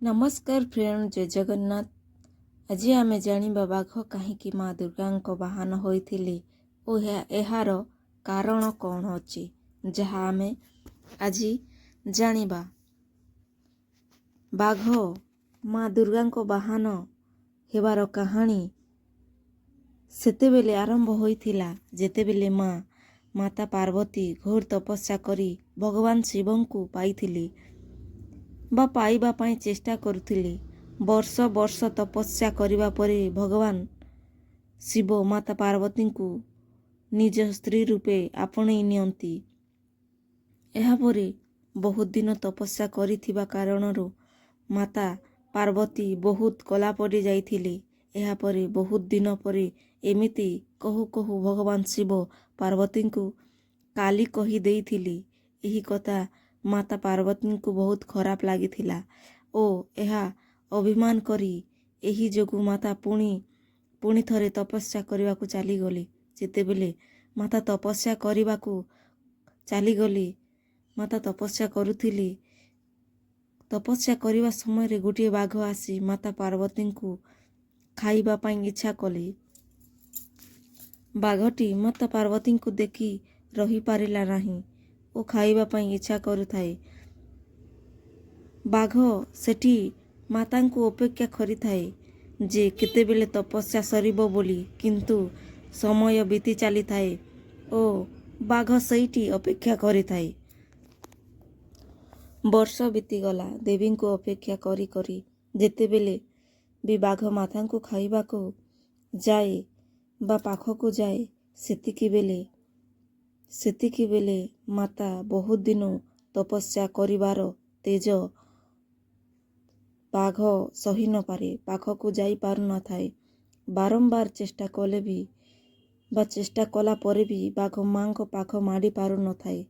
ନମସ୍କାର ଫ୍ରେଣ୍ଡ, ଜୟ ଜଗନ୍ନାଥ। ଆଜି ଆମେ ଜାଣିବା ବାଘ କାହିଁକି ମା ଦୁର୍ଗାଙ୍କ ବାହନ ହୋଇଥିଲେ ଓ ଏହାର କାରଣ କ'ଣ ଅଛି, ଯାହା ଆମେ ଆଜି ଜାଣିବା। ବାଘ ମା ଦୁର୍ଗାଙ୍କ ବାହନ ହେବାର କାହାଣୀ ସେତେବେଳେ ଆରମ୍ଭ ହୋଇଥିଲା, ଯେତେବେଳେ ମାତା ପାର୍ବତୀ ଘୋର ତପସ୍ୟା କରି ଭଗବାନ ଶିବଙ୍କୁ ପାଇଥିଲେ ବା ପାଇବା ପାଇଁ ଚେଷ୍ଟା କରୁଥିଲେ। ବର୍ଷ ବର୍ଷ ତପସ୍ୟା କରିବା ପରେ ଭଗବାନ ଶିବ ମାତା ପାର୍ବତୀଙ୍କୁ ନିଜ ସ୍ତ୍ରୀ ରୂପେ ଆପଣେଇ ନିଅନ୍ତି। ଏହାପରେ ବହୁତ ଦିନ ତପସ୍ୟା କରିଥିବା କାରଣରୁ ମାତା ପାର୍ବତୀ ବହୁତ କଳା ପଡ଼ି ଯାଇଥିଲେ। ଏହାପରେ ବହୁତ ଦିନ ପରେ ଏମିତି କହୁ କହୁ ଭଗବାନ ଶିବ ପାର୍ବତୀଙ୍କୁ କାଲି କହି ଦେଇଥିଲେ। ଏହି କଥା ମାତା ପାର୍ବତୀଙ୍କୁ ବହୁତ ଖରାପ ଲାଗିଥିଲା ଓ ଏହା ଅଭିମାନ କରି ଏହି ଯୋଗୁଁ ମାତା ପୁଣି ପୁଣି ଥରେ ତପସ୍ୟା କରିବାକୁ ଚାଲିଗଲେ। ଯେତେବେଳେ ମାତା ତପସ୍ୟା କରିବାକୁ ଚାଲିଗଲେ, ମାତା ତପସ୍ୟା କରୁଥିଲେ। ତପସ୍ୟା କରିବା ସମୟରେ ଗୋଟିଏ ବାଘ ଆସି ମାତା ପାର୍ବତୀଙ୍କୁ ଖାଇବା ପାଇଁ ଇଚ୍ଛା କଲେ। ବାଘଟି ମାତା ପାର୍ବତୀଙ୍କୁ ଦେଖି ରହିପାରିଲା ନାହିଁ ଓ ଖାଇବା ପାଇଁ ଇଚ୍ଛା କରୁଥାଏ। ବାଘ ସେଠି ମାତାଙ୍କୁ ଅପେକ୍ଷା କରିଥାଏ ଯେ କେତେବେଳେ ତପସ୍ୟା ସରିବ ବୋଲି, କିନ୍ତୁ ସମୟ ବିତି ଚାଲିଥାଏ ଓ ବାଘ ସେଇଠି ଅପେକ୍ଷା କରିଥାଏ। ବର୍ଷ ବିତିଗଲା ଦେବୀଙ୍କୁ ଅପେକ୍ଷା କରି କରି। ଯେତେବେଳେ ବି ବାଘ ମାତାଙ୍କୁ ଖାଇବାକୁ ଯାଏ ବା ପାଖକୁ ଯାଏ, ସେତିକି ବେଳେ ମାତା ବହୁତ ଦିନ ତପସ୍ୟା କରିବାର ତେଜ ବାଘ ସହି ନପାରେ, ପାଖକୁ ଯାଇପାରୁନଥାଏ। ବାରମ୍ବାର ଚେଷ୍ଟା କଲେ ବି ବା ଚେଷ୍ଟା କଲା ପରେ ବି ବାଘ ମାଙ୍କ ପାଖ ମାଡ଼ି ପାରୁନଥାଏ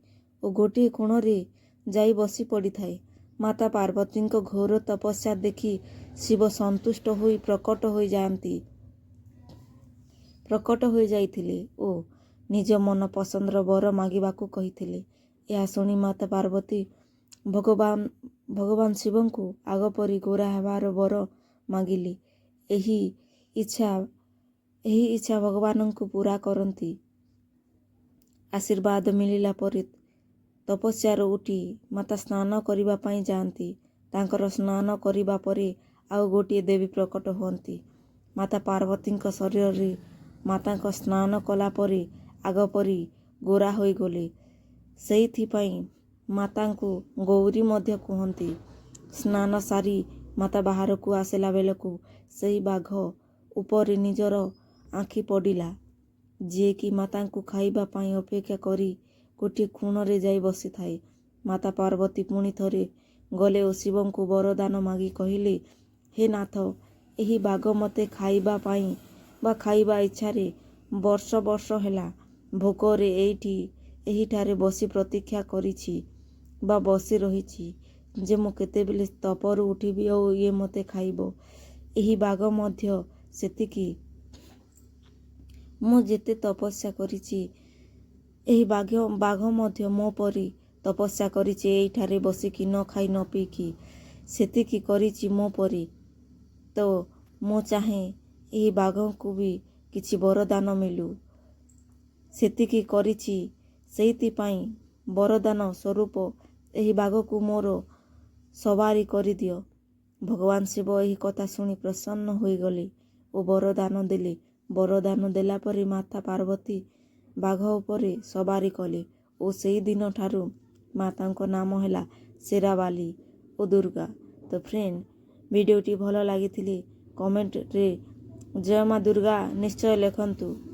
ଓ ଗୋଟିଏ କୋଣରେ ଯାଇ ବସି ପଡ଼ିଥାଏ। ମାତା ପାର୍ବତୀଙ୍କ ଘୋର ତପସ୍ୟା ଦେଖି ଶିବ ସନ୍ତୁଷ୍ଟ ହୋଇ ପ୍ରକଟ ହୋଇଯାଇଥିଲେ ଓ ନିଜ ମନ ପସନ୍ଦର ବର ମାଗିବାକୁ କହିଥିଲେ। ଏହା ଶୁଣି ମାତା ପାର୍ବତୀ ଭଗବାନ ଶିବଙ୍କୁ ଆଗ ପରି ଗୋରା ହେବାର ବର ମାଗିଲେ। ଏହି ଇଚ୍ଛା ଭଗବାନଙ୍କୁ ପୂରା କରନ୍ତି। ଆଶୀର୍ବାଦ ମିଳିଲା ପରେ ତପସ୍ୟାରୁ ଉଠି ମାତା ସ୍ନାନ କରିବା ପାଇଁ ଯାଆନ୍ତି। ତାଙ୍କର ସ୍ନାନ କରିବା ପରେ ଆଉ ଗୋଟିଏ ଦେବୀ ପ୍ରକଟ ହୁଅନ୍ତି ମାତା ପାର୍ବତୀଙ୍କ ଶରୀରରେ। ମାତାଙ୍କ ସ୍ନାନ କଲା ପରେ ଆଗ ପରି ଗୋରା ହୋଇଗଲେ। ସେଇଥିପାଇଁ ମାତାଙ୍କୁ ଗୌରୀ ମଧ୍ୟ କୁହନ୍ତି। ସ୍ନାନ ସାରି ମାତା ବାହାରକୁ ଆସିଲା ବେଳକୁ ସେହି ବାଘ ଉପରେ ନିଜର ଆଖି ପଡ଼ିଲା, ଯିଏକି ମାତାଙ୍କୁ ଖାଇବା ପାଇଁ ଅପେକ୍ଷା କରି ଗୋଟିଏ କୋଣରେ ଯାଇ ବସିଥାଏ। ମାତା ପାର୍ବତୀ ପୁଣି ଥରେ ଗଲେ ଓ ଶିବଙ୍କୁ ବରଦାନ ମାଗି କହିଲେ, "ହେ ନାଥ, ଏହି ବାଘ ମୋତେ ଖାଇବା ପାଇଁ ବା ଖାଇବା ଇଚ୍ଛାରେ ବର୍ଷ ବର୍ଷ ହେଲା ଭୋକରେ ଏହିଠାରେ ବସି ପ୍ରତୀକ୍ଷା କରିଛି ବା ବସି ରହିଛି ଯେ ମୁଁ କେତେବେଳେ ତପରୁ ଉଠିବି ଓ ଇଏ ମୋତେ ଖାଇବ। ଏହି ବାଘ ମଧ୍ୟ ସେତିକି, ମୁଁ ଯେତେ ତପସ୍ୟା କରିଛି, ଏହି ବାଘ ମଧ୍ୟ ମୋ ପରି ତପସ୍ୟା କରିଛି। ଏଇଠାରେ ବସିକି ନ ଖାଇ ନ ପିଇକି ସେତିକି କରିଛି ମୋ ପରି। ତ ମୁଁ ଚାହେଁ ଏହି ବାଘକୁ ବି କିଛି ବରଦାନ ମିଳୁ। ସେତିକି କରିଛି, ସେଇଥିପାଇଁ ବରଦାନ ସ୍ୱରୂପ ଏହି ବାଘକୁ ମୋର ସବାରି କରିଦିଅ।" ଭଗବାନ ଶିବ ଏହି କଥା ଶୁଣି ପ୍ରସନ୍ନ ହୋଇଗଲେ ଓ ବରଦାନ ଦେଲେ। ବରଦାନ ଦେଲା ପରେ ମାତା ପାର୍ବତୀ ବାଘ ଉପରେ ସବାରି କଲେ ଓ ସେଇ ଠାରୁ ମାତାଙ୍କ ନାମ ହେଲା ଶେରାବାଲି ଓ ଦୁର୍ଗା। ତ ଫ୍ରେଣ୍ଡ, ଭିଡ଼ିଓଟି ଭଲ ଲାଗିଥିଲେ କମେଣ୍ଟରେ ଜୟ ମା ଦୁର୍ଗା ନିଶ୍ଚୟ ଲେଖନ୍ତୁ।